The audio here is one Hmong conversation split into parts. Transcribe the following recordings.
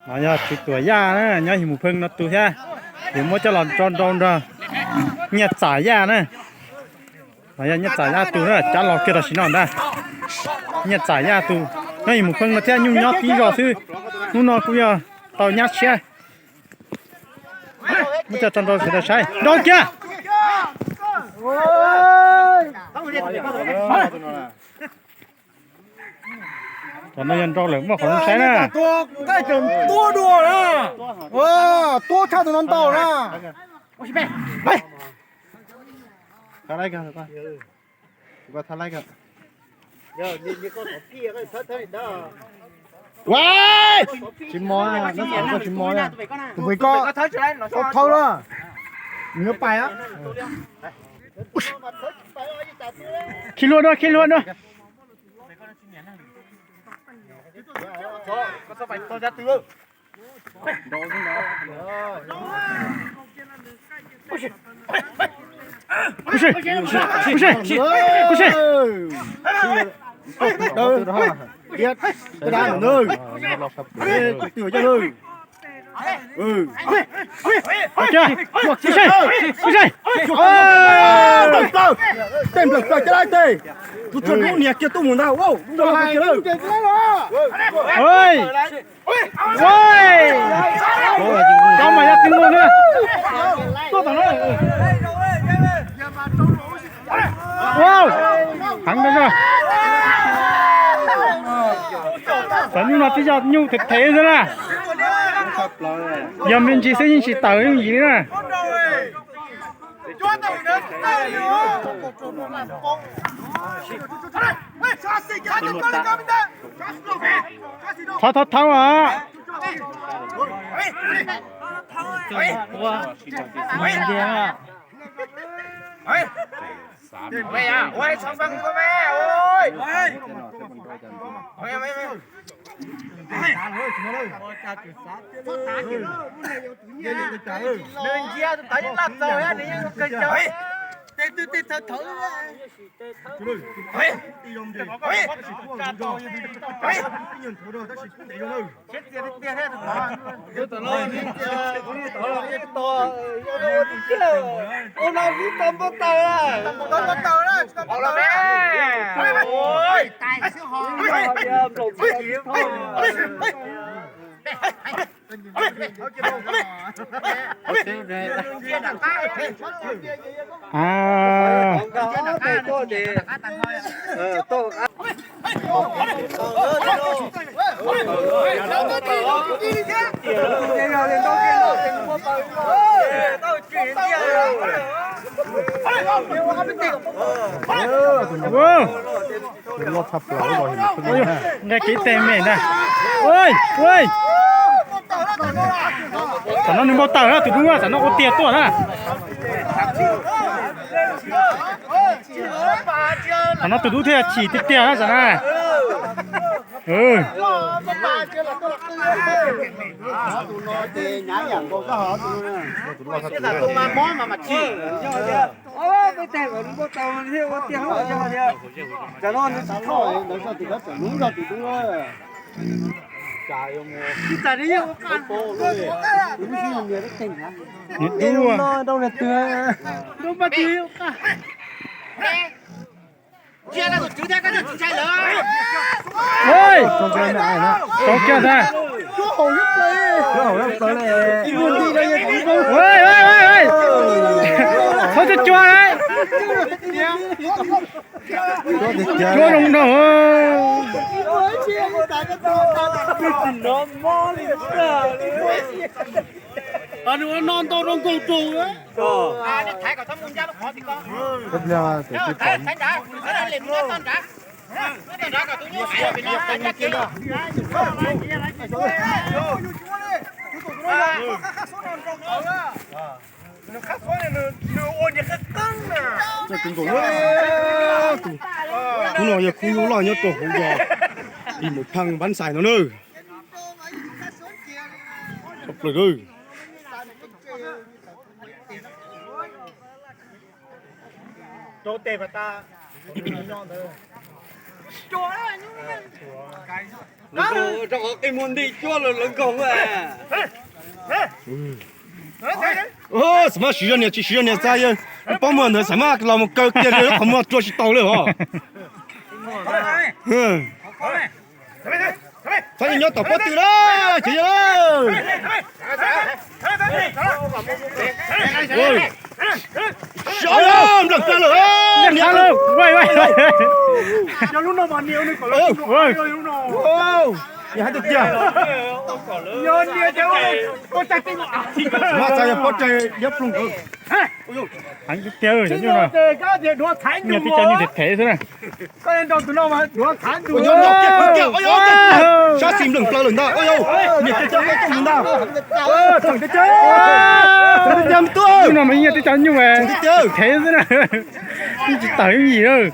No yog Tswv Tuam Yaj na, nyob Yim Mus Pheej no tus thiab. Yuav muab coj los tso nrau nrog Nyiaj Txam Yaj na. No yog Nyiaj Txam Yaj tus na, cab los kiag tam sim no ntag. Nyiaj Txam Yaj tus nyob Yim Mus Pheej no thiab, nyuj nyob tib zos xwb. Hnub no kuj yog tau nyab tshiab. Muab coj tso nrau sawv daws saib, nrau kiag. Cov no yog nrau lawm muaj qhov zoo saib na. Tuab dua na, tuab tshaj tus no ntau na. Tsis mos, tsis mos, tus pem ko thawb na, nws pais. Khib hlua dua, khib hlua dua. Tej nplawm plaws caj dab tej, tus tsuas lub niag kiag tuaj mus ntag, lub nrog kiag lawm. Cov mas yog tib nkaus na. Heev tas zog. Tam nyuj no twb yog nyuj thev thev xwb na. Yog me ntsis xwb yeej tsis tawm yooj yim li na. Thov thov thov os. Nqa kev teg me ntag. Tam no nws npau taws na, tus dub na, tam no ua tiag tuaj na. Tam no tus dub thiaj chim tiag tiag na tam na. Nws dub. Tau kiag ntag. Txhob cuag cuag. Cuag zoo no. Nws ua no ntau rau nkaus rau. Tus no yog khub nyuj loj nyob rau hauv zos Yim Mus Pheej Npab Xais no na. Tshaj plaws. Rau tes pas tas. Rau qhov qi muag nti cuab lawv nkaug. Xam maj siv zog nias tsis siv zog nias txav yawg, lub pob muag ntawd xam maj los mus kaw kiag li lub qhov muag rua tsis tau li os. Txhob nyob tom pob tw na, cov yawg. Sov nplam plag lawm. Yog hais tiag tiag. Mas txawm yog pob tsaig liab ploog. Heev tiag tiag, nyias tib co nyuj them them xwb na. Sab xis npleem plaws lawm ntag. Nyias tib co nyuj ntag. Nyuj no mas nyias tib co nyuj them xwb na. Tsis tawm ib yim lawm.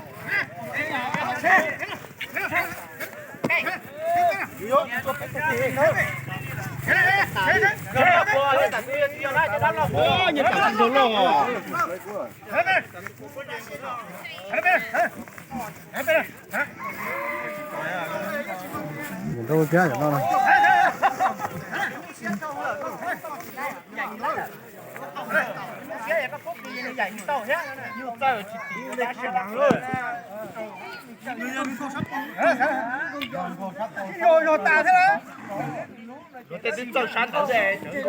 Tej twb txaug sab ntawd,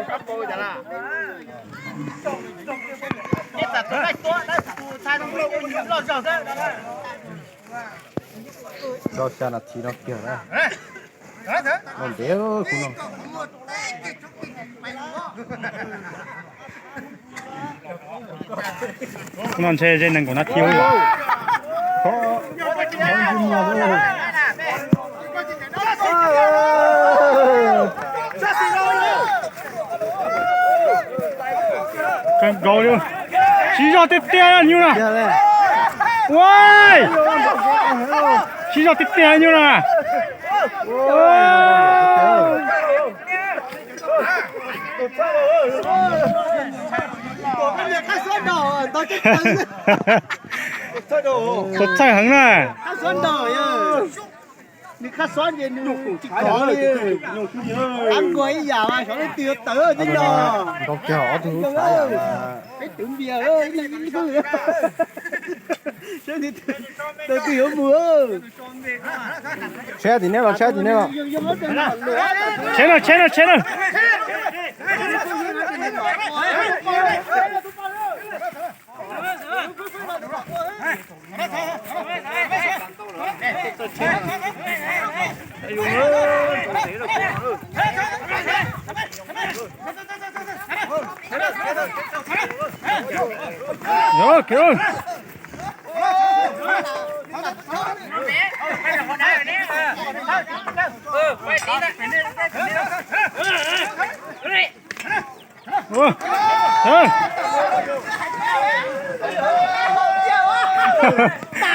sab pau cas laj. Ib tas tus laij tuab, tus thaij loj zog xwb. Rau xya nas this no kiag na. No ntev kuv no. No ntshe ze nees nkaum nas this. Kawg nkaus li. Siv zog tiag tiag nyuj na. Ua, siv zog tiag tiag nyuj na. Txaus txhawj heev na. Nkaus kiag ob tug lub xav yam mas. Tsheb tim nej los, tsheb tim nej los. Tsheb na, tsheb na, tsheb na.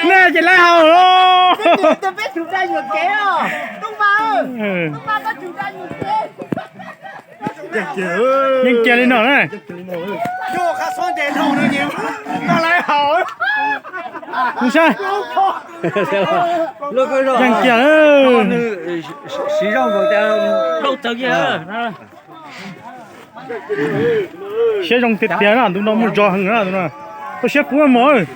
Nej ces lawv haus los. Yeej kiag li no na. Kuv saib. Yeej kiag. Siab zoo tiag tiag na, ntu no muaj zog heev na, ntu no. Koj siab puv mog.